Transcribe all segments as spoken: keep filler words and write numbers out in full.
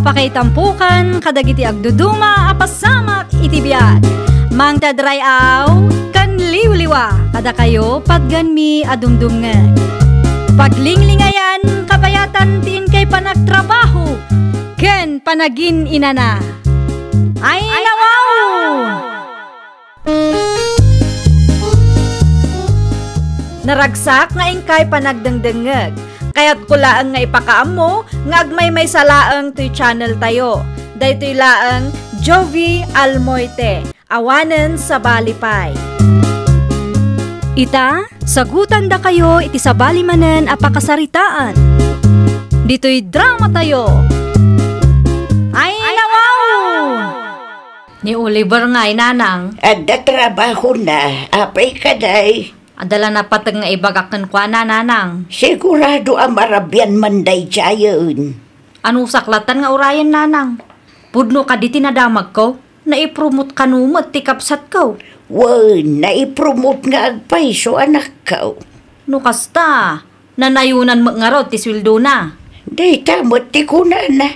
Pakaitampokan kadagiti agduduma a pasamak iti biag. Mangted ray-aw ken liwliwa kadakayo patganmi a dumdumngeg. Paglinglingayan kabayatan ti inkay panagtrabaho ken panagin-inana. Ay, nawaw! Naragsak nga inkay panagdengdengngeg. Kayatko laeng nga ipakaammo nga agmaymaysa laeng toy channel tayo. Daytoy laeng Jovie Almoite, awanen sabali pay. Ita, sagutandakayo iti sabali manen a pakasaritaan. Ditoy drama tayo. Ay, nawaw! Ni Oliver ngay, nanang. Adda trabahona. Apay kadi? Adda la napateg nga ibagak kenkuana, nanang. Sigurado a marabian man daydiayen. Anusak lattan nga urayen, nanang? Pudno kadi ti nadamagko? Naipromot kano met ti kabsatko? Wen, naipromot nga agpayso anakko. No kasta, nanayonan met ngarud ti sueldona. Dayta met ti kunana.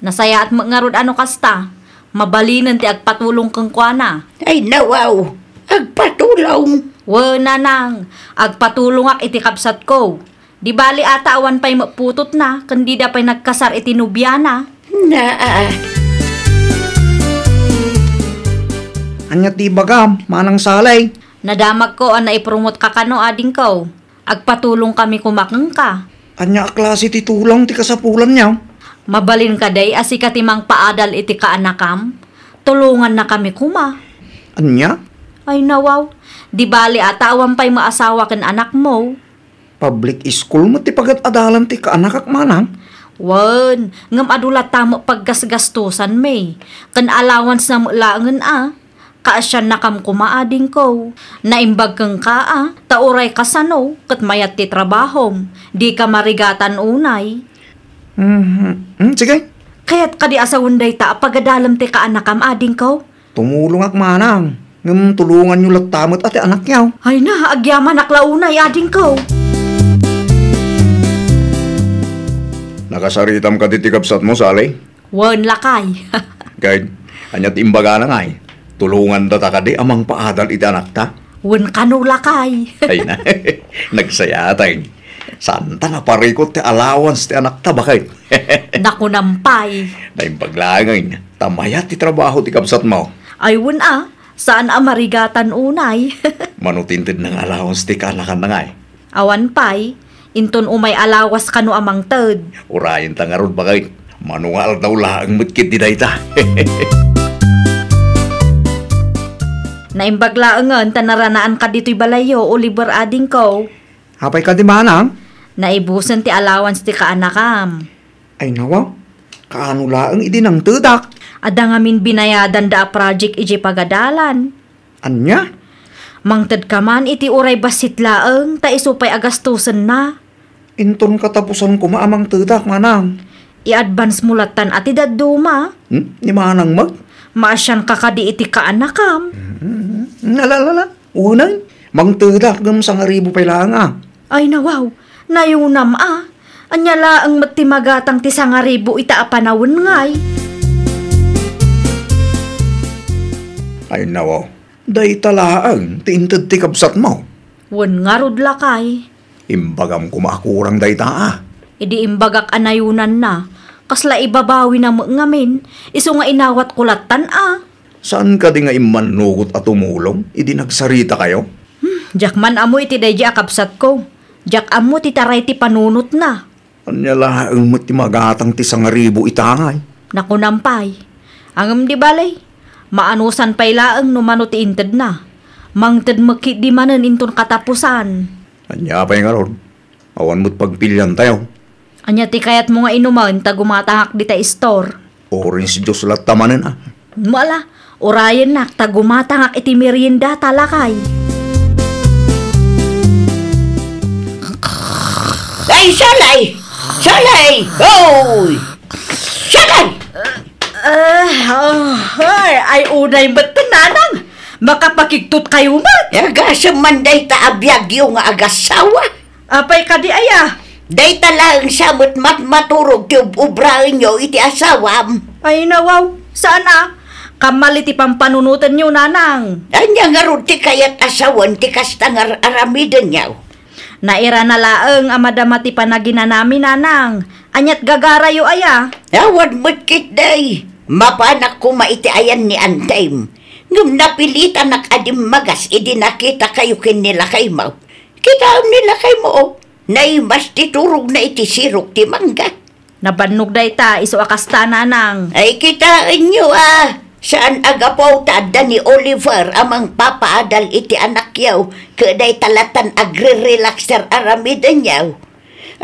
Nasayaat met ngarud a no kasta, mabalinen ti agpatulong kenkuana. Ay, nawaw, agpatulong. Wen, nanang, agpatulongak iti kabsatko. Di bali a ta awan pay met putotna, ken dida pay nagkasar iti nobiana. Naa. Ania ti ibagam, Manang Salay? Nadamagko a naipromotka kano, adingko. Agpatulongkami koma kenka. Ania a klase ti tulong ti kasapulanyo? Mabalin kadi a sika ti mangpaadal iti kaanakam? Tulongannakami koma. Ania? Ay, nawaw. Di bali a ta awan pay maasawa ken anakmo. Public school met ti pagad-adalan ti kaanakak, manang? Wen, ngem adu latta met paggasgastosanmi. Ken allowance-na met laengen a. Kaasiannakam koma, adingko. Naimbag kenka a, ta uray kasano, ket mayat ti trabahom. Dika marigatan unay. Mhm. Hmm, sige. Kayat kadi a sawen dayta a pagadalem ti kaanakam, adingko? Tumulongak manang, ngem tulonganyo latta met a ti anakyo. Ay na, agyamanak la unay, adingko. Nakasaritam kadi ti kabsatmo, Sally? Wen, lakay. Ket, ania ti imbagana ngay? Tulongandata kadi a mangpaadal iti anakta? Wen kano, lakay. Ay na, nagsayaten. Saanta naparikut ti allowance ti anakta, baket? Nakunam pay. Naimbag laengen, ta mayat ti trabaho ti kabsatmo. Ay, wen a, saan a marigatan unay. Mano ti intedna nga allowance ti kaanakanna ngay? Awan pay, inton umay alawas kano a mangted. Urayenta ngarud, baket. Mano nga aldaw laeng met ketdi dayta. Naimbag laengen ta naranaanka ditoy balayyo, Oliver, adingko. Apay kadi manang? Naibusen ti allowance ti kaanakam. Ay nawa, kaano laeng idi nangtedak? Adda ngamin binayadanda a project idiay pagadalan. Ania? Mangtedka man iti uray bassit laeng ta isu pay a gastusenna. Inton katapusan koma a mangtedak, manang. I-advance mo lattan a ti dadduma. Hmm? Ni manang met? Maasianka kadi iti kaanakam. Hmm. Ala, ala, ala. Unay, mangtedak ngem sangaribu pay laeng a. Ay nawaw, nayunam a. Ania laeng met ti magatang ti sangaribu ita a panawen ngay? Ay nawaw, dayta laeng ti inted ti kabsatmo. Wen ngarud, lakay. Imbagam koma a kurang dayta a. Idi imbagak a nayunanna, kasla ibabawina met ngamin, isu nga inawatko lattan a. Saan kadi nga immannugot a tumulong idi nagsaritakayo? Hmm, diak man ammo iti daydi a kabsatko. Diak ammo ti taray ti panunotna. Ania laeng met ti magatang ti sangaribu ita ngay? Nakunam pay. Ngem di bale, maanusan pay laeng no mano ti intedna. Mangted met ketdi manen inton katapusan. Ania pay ngarud? Awan met pagpiliantayo. Ania ti kayatmo nga inumen ta gumatangak dita store? Orange juice latta manen a. Ala, urayennak ta gumatangak iti meriendata, lakay. Ay, Salay! Salay! Hoy! Salay! Ah, oh, ay, ay, unay met, nanang. Makapakigtot kayo met. Agasem man dayta a biagyo nga agasawa. Apay kadi aya? Dayta laeng sa met matmaturog ti ub-ubraenyo iti asawam. Ay, nawaw. Saan a? Kammal iti pampanunotenyo, nanang. Ania ngarud ti kayat a sawen ti kasta nga ar-, aramidenyo? Nairana laeng a madama ti panaginanami, nanang. Aniat gagarayo aya? Awan met ketdi. Mapanak koma iti ayan ni Antem. Ngem napilitanak a dimmagas idi nakitakayo ken ni lakaymo. Kitaem ni lakaymo, oh. Naimas ti turogna iti sirok ti mangga. Nabannog dayta, isu a kasta, nanang. Ay, kitaenyo a, saan a gapu ta adda ni Oliver a mangpapaadal iti anakyo, ket dayta lattan agre-relaxer aramidenyo.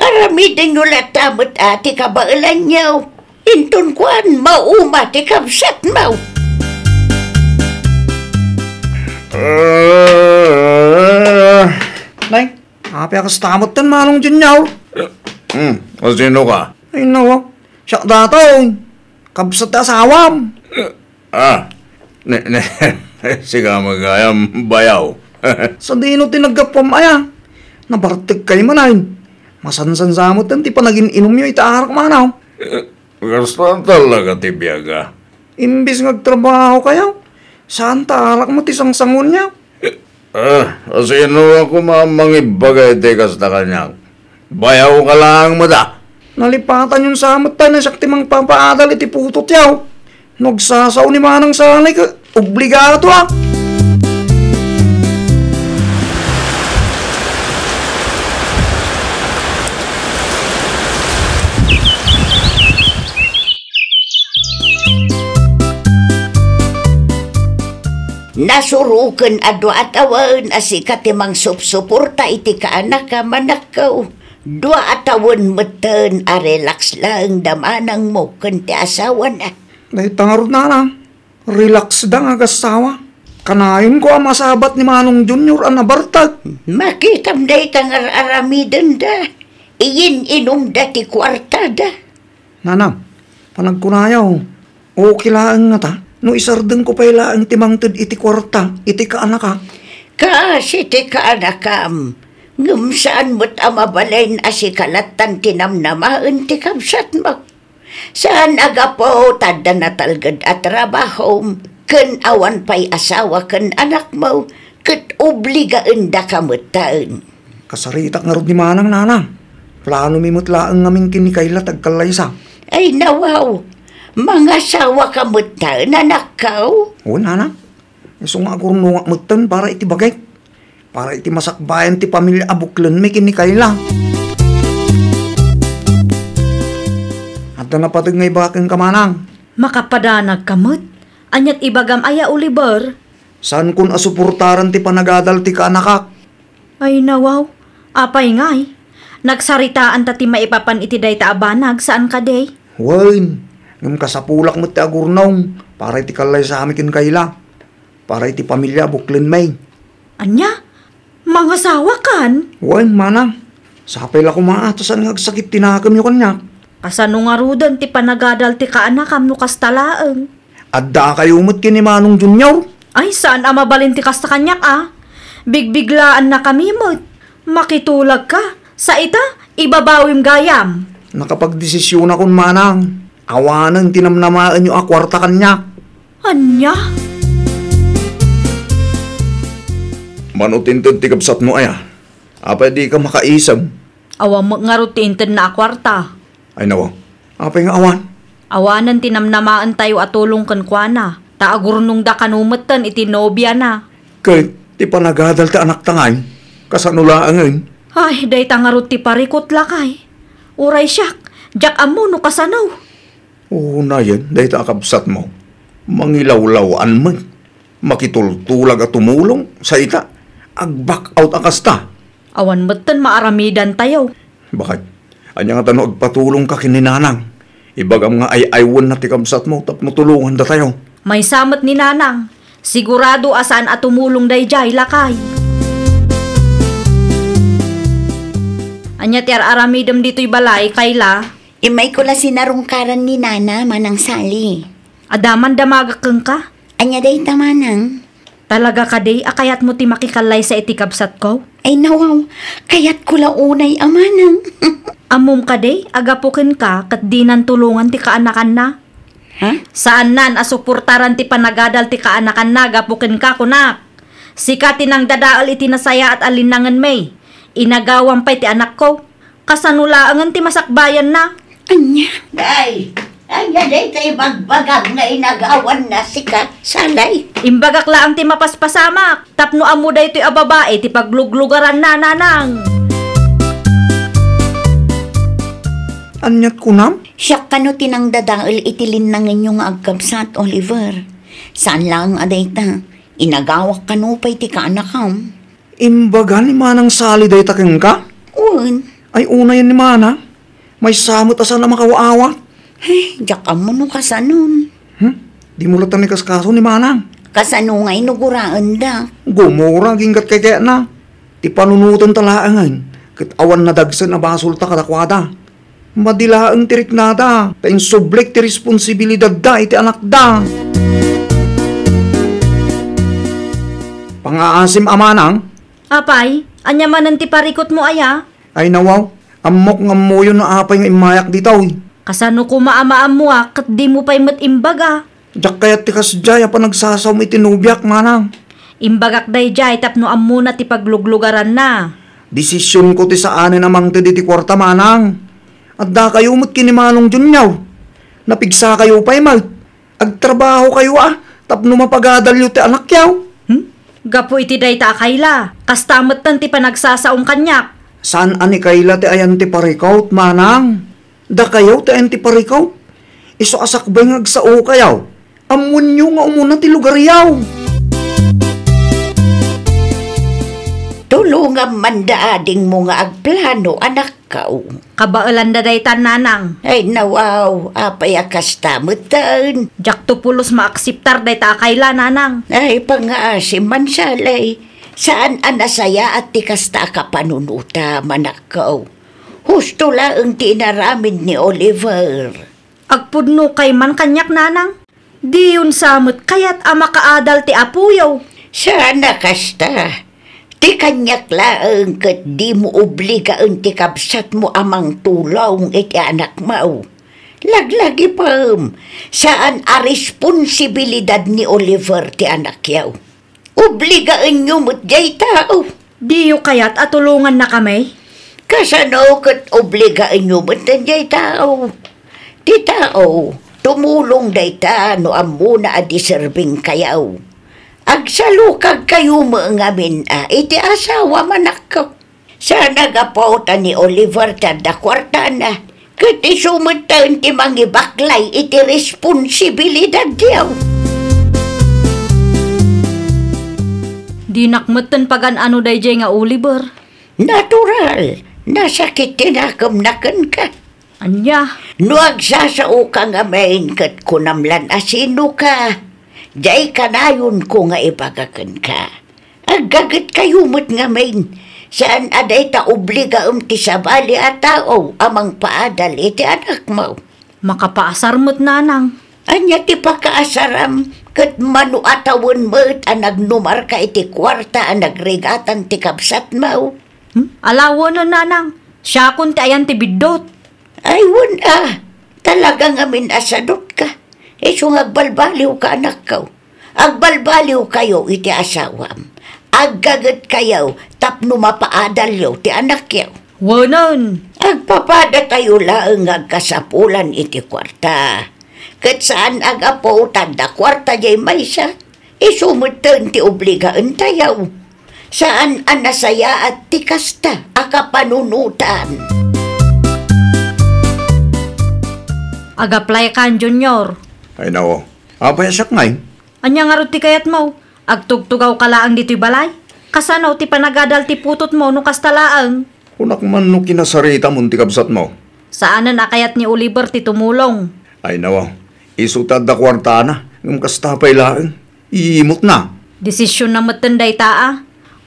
Aramidenyo latta met a ti kabaelanyo. Inton kuan, mauma ti kabsatmo. Ah. Nay, apay a kasta metten, Manong Junior? Hmm, asino ka? Ay, nawa. Siak datoy. Kabsat ti asawam. Ah, ne, ne, sika met gayam, bayaw. Sadino ti naggapuam aya? Nabartekkayo manen. Masansan sa metten ti panagin-inumyo iti arak, Manong. Kasta talaga ti biag, a. Imbes nga agtrabahokayo, saan ta arak met ti sangsangonyo. Ah, asino a koma mangibaga iti kasta kaniak? Bayawka laeng met a. Nalipatanyon sa met ta no siak ti mangpapaadal iti putotyo. No agsasao ni Manang Sali ket obligado a. Nasuroken a dua a tawen a sika ti mangsupsuporta iti kaanakam, anakko. Dua a tawen metten a relax laeng da manangmo ken ti asawana. Dayta ngarud, nanang. Relax da nga agassawa. Kanayonko a masabat ni Manong Junior a nabartek. Makitam dayta nga ar-aramidenda. Iyin-inumda ti kuartada. Nanang, panagkunayo, okay laeng ngata no isardengko pay laeng ti mangted iti kuarta iti kaanakak. Kaasi ti kaanakam, ngem saan met a mabalin a sika lattan ti namnamaen ti kabsatmo. Saan a gapu ta adda natalged a trabahom ken awan pay asawa ken anakmo, ket obligaendaka metten. Kasaritak ngarud ni Manang, nanang. Planomi met laeng ngamin ken ni Kayla ti agkallaysa. Ay, nawaw. Mangasawaka metten, anakko. O, nanang. Isu nga agurnongak metten para iti bagik. Para iti masakbayan ti pamilia a buklenmi ken ni Kayla. Adda napateg nga ibagak kenka, Manang. Makapadanagka met. Aniat ibagam aya, Oliver? Saankon a suportaran ti panagadal ti kaanakak. Ay, nawaw. Apay ngay? Nagsaritaanta ti maipapan iti dayta a banag, saan kadi? Wen, ngem kasapulak met ti agurnong para iti kallaysami ken Kayla. Para iti pamilia a buklenmi. Ania? Mangasawakan? Wen, manang. Sapay la koma a ta saan nga agsakit ti nakemyo kaniak. Kasano ngaruden ti panagadal ti kaanakam no kasta laeng? Addakayo met ken ni Manong Junior? Ay, saan a mabalin ti kasta kaniak a. Bigbiglaannakami met. Makitulagka. Sa ita, ibabawim gayam. Nakapagdesisionakon, manang. Awanen ti namnamaenyo a kuarta kaniak. Ania? Mano ti inted ti kabsatmo aya? Apay dika makaisem? Awan met ngarud ti intedna a kuarta. Ay, nawa. Apay nga awan? Awanen ti namnamaentayo a tulong kenkuana, ta agurnongda kano metten iti nobiana. Ket ti panagadal ti anakta ngay, kasano laengen? Ay, dayta ngarud ti parikut, lakay. Uray siak, diak ammo no kasano. Unayen dayta a kabsatmo, mangilawlaw-an met. Makitultulag a tumulong, sa ita, ag-back out a kasta. Awan metten maaramidantayo. Bakit? Ania ngata no agpatulongka ken ni Nanang? Ibagam nga ay-aywenna ti kabsatmo tapno tulongandatayo. Maysa met ni Nanang. Sigurado a saan a tumulong daydiay, lakay. Ania ti ar-aramidem ditoy balay, Kayla? Immayko la sinarungkaran ni Nana, Manang Sally. Adda man damagak kenka? Ania dayta, Manang? Talaga kadi a kayatmo ti makikallaysa iti kabsatko? Ay, nawaw, kayatko la unay a manang. Ammom kadi a gapu kenka ket dinan tulongan ti kaanakanna? Ha? Saannan a suportaran ti panagadal ti kaanakanna gapu kenka, kunak. Sika ti nangdadael iti nasayaat a linnangenmi. Inagawam pay ti anakko. Kasano laengen ti masakbayanna? Ania? Ay, ania dayta ibagbagam nga inagawanna sika, Salay? Imbagak laeng ti mapaspasamak, tapno ammo daytoy a babai ti pagluglugaranna, nanang. Aniat kunam? Siak kano ti nangdadael iti linnangenyo nga agkabsat, Oliver. Saan laeng a dayta, inagawak kano pay ti kaanakam. Imbaga ni Manang Sali dayta kenka? Wen. Ay, unayen ni Manang. Maysa met a saan a makawa-awat. Ay, diak ammo no kasanon. Hmm? Dimo latta ni kaskaso ni Manang. Kasano ngay no guraenda? Gumura, aginggat kayatna. Ti panunotenta laengen, ket awan nadagsen a basolta kadakuada. Madi laeng ti riknada, ta insublik ti responsibilidadda iti anakda. Pangaasim a manang. Apay, ania manen ti parikutmo aya? Ay nawaw, ammok nga ammoyo no apay nga immayak ditoy. Kasano koma a maammoak ket dimo pay met imbaga? Diak kayat ti kasdiay a panagsasaom iti nobiak, manang. Imbagak daydiay tapno ammona ti pagluglugaranna. Desisionko ti saanen a mangted iti kuarta, manang. Addakayo met ken ni Manong Junior. Napigsakayo pay met. Agtrabahokayo a tapno mapagadalyo ti anakyo. Hmm? Gapu iti dayta a Kayla, kasta metten ti panagsasaom kaniak. Saan a ni Kayla ti ayan ti parikut, manang. Dakayo ti ayan ti parikut. Isu a sakbay nga agsaokayo, ammoenyo nga umuna ti lugaryo. Tulongam man da adingmo nga agplano, anakko. Kabaelanda dayta, nanang. Ay, nawaw, apay a kasta metten? Diakto pulos maakseptar dayta a Kayla, nanang. Ay, pangngaasim man, Salay. Saan a nasayaat ti kasta a kapanunotam, anakko. Husto laeng ti inaramid ni Oliver. Agpudnokay man kaniak, nanang. Diyon sa met kayat a makaadal ti apoyo. Saan a kasta. Ti kaniak laeng ket dimo obligaen ti kabsatmo a mangtulong iti anakmo. Laglagipem, saan a responsibilidad ni Oliver ti anakyo. Obligaenyo met diay tao. Diyo kayat a tulongannakami? Kasano ket obligaenyo met diay tao? Ti tao, tumulong dayta no ammona a deservingkayo. Agsalukagkayo met ngamin a iti asawam, anakko. Saan a gapu ta ni Oliver ti adda kuartana, ket isu metten ti mangibaklay iti responsibilidadyo. Dinak metten pagan-ano daydiay nga Oliver. Natural, nasakit ti nakemna kenka. Ania? No agsasaoka ngamin ket kunam lan a sinoka, diay kanayonko nga ibaga kenka. Aggagetkayo met ngamin, saan a dayta obligaem ti sabali a tao a mangpaadal iti anakmo. Makapaasar met, nanang. Ania ti pakaasaram ket mano a tawen met a nagnumarka iti kuarta a nagrigatan ti kabsatmo? Hmm? Alawenen, nanang. Siakon ti ayan ti biddut. Ay, wen a, talaga ngamin a sadutka. Isu nga agbalbaliwka, anakko. Agbalbaliwkayo iti asawam. Aggagetkayo tapno mapaadalyo ti anakyo. Wanan. Agpapadatayo laeng nga agkasapulan iti kuarta. Ket saan a gapu ta adda kuarta diay maysa. Isu metten ti obligaentayo. Saan a nasayaat ti kasta a kapanunotan. Agaplaykan, Junior. Ay, nao. Apay a siak ngay? Ania ngarud ti kayatmo? Agtugtugawka laeng ditoy balay? Kasano ti panagadal ti putotmo no kasta laeng? Kunak man no kinasaritam ti kabsatmo. Saanen a kayat ni Oliver ti tumulong. Ay, nawa. Isu ti adda kuartana, ngem kasta pay laeng. Iimotna. Desisionna metten dayta a.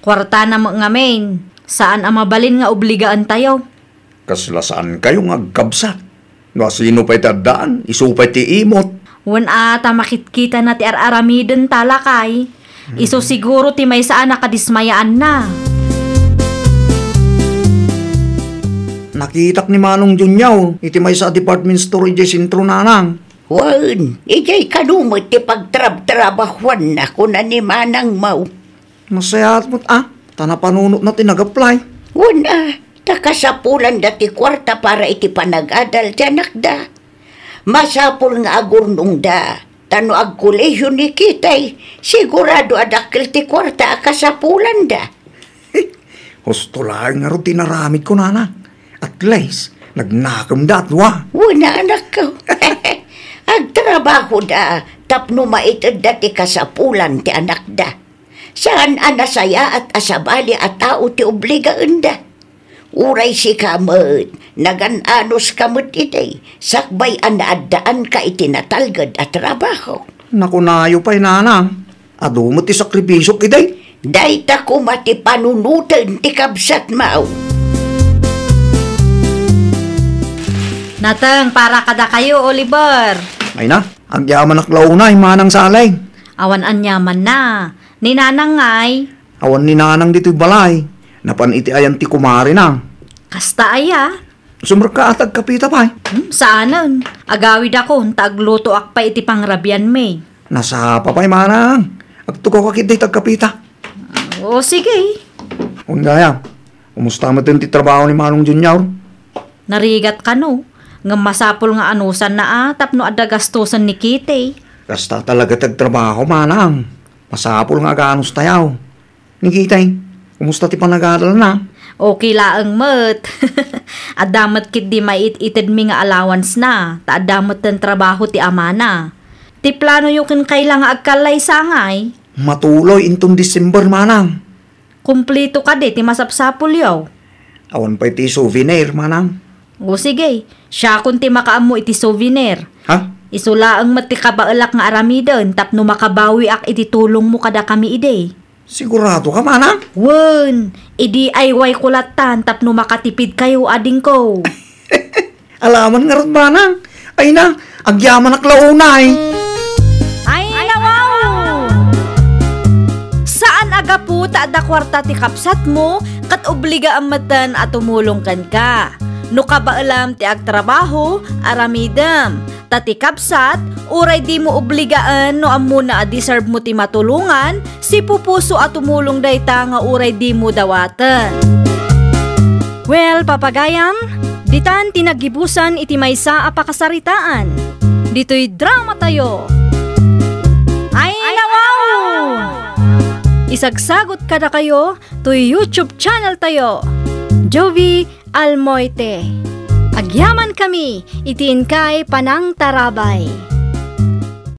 Kuartana met ngamin. Saan a mabalin nga obligaentayo. Kasla saankayo nga agkabsat. No asino pay ti addaan, isu pay ti imot. Wen a, ta makitkitana ti ar-aramidenta, lakay. Isu siguro ti maysa a nakadismayaanna. Nakitak ni Manong Junior iti maysa a department store idiay sentro, nanang. Wen, idiay kano met ti pagtrabtrabahuanna, kuna ni Manang Mau. Nasayaat met a, ta napanunotna ti nag-apply. Wen a, ta kasapulanda ti kuarta para iti panagadal ti anakda. Masapul nga agurnongda, ta no agkolehio ni Kitay, sigurado a dakkel ti kuarta a kasapulanda. Husto laeng ngarud ti inaramidko, nanang. At least, nagnakemda a dua. Wen a, anakko. Agtrabahoda tapno maitedda ti kasapulan ti anakda. Saan a nasayaat a sabali a tao ti obligaenda. Uray sika met, nagan-anuska met idi, sakbay a naaddaanka iti natalged a trabaho. Nakunayo pay, nanang. Adu met ti sakripisiok idi. Dayta koma ti panunoten ti kabsatmo. Nateng para kadakayo, Oliver. Ay na, agyamanak la unay, Manang Saleng. Awan aniamanna. Ni Nanang ngay? Awan ni Nanang ditoy balay. Napan iti ayan ti kumarina. Kasta aya? Sumrekka a ti agkapita pay. Hmm, saanen. Agawidakon ta aglutoak pay iti pangrabianmi. Nasapa pay, Manang. Agtugawka ketdi ti agkapita. O, sige. Wen gayam, kumusta met ti trabaho ni Manong Junior? Narigat kano. Ngem masapul nga anusanna a tapno adda gastosen ni Kitay. Kasta talaga ti agtrabaho, Manang. Masapul nga aganustayo. Ni Kitay, kumusta ti panagadalna? Okay laeng met. Adda met ketdi maiit-itedmi nga allowance na, ta adda metten trabaho ti amana. Ti planoyo ken kayla nga agkallaysa ngay? Matuloy inton December, Manang. Kumplito kadi ti masapsapulyo? Awan pay ti souvenir, Manang. O sige, siakon ti makaammo iti souvenir. Ha? Isu laeng met ti kabaelak nga aramiden tapno makabawiak iti tulongmo kadakami idi. Sigurado ka, Manang? Wen, i-D I Y ko lattan tapno makatipidkayo, adingko. Alaman ngarud, Manang. Ay na, agyamanak la unay. Ay, nawaw! Saan a gapu ta adda kuarta ti kabsatmo, ket obligaam metten a tumulong kenka. No kabaelam ti agtrabaho, aramidem. Ta ti kabsat, uray dimo obligaen no ammona a deserve mo ti matulongan, sipupuso a tumulong dayta nga uray dimo dawaten. Well, papagayam, ditan ti naggibusan iti maysa a pakasaritaan. Ditoy drama tayo. Ay, nawaw! Isagsagot kadakayo toy YouTube channel tayo. Jovi Almoite. Agyamankami iti inkay panangtarabay.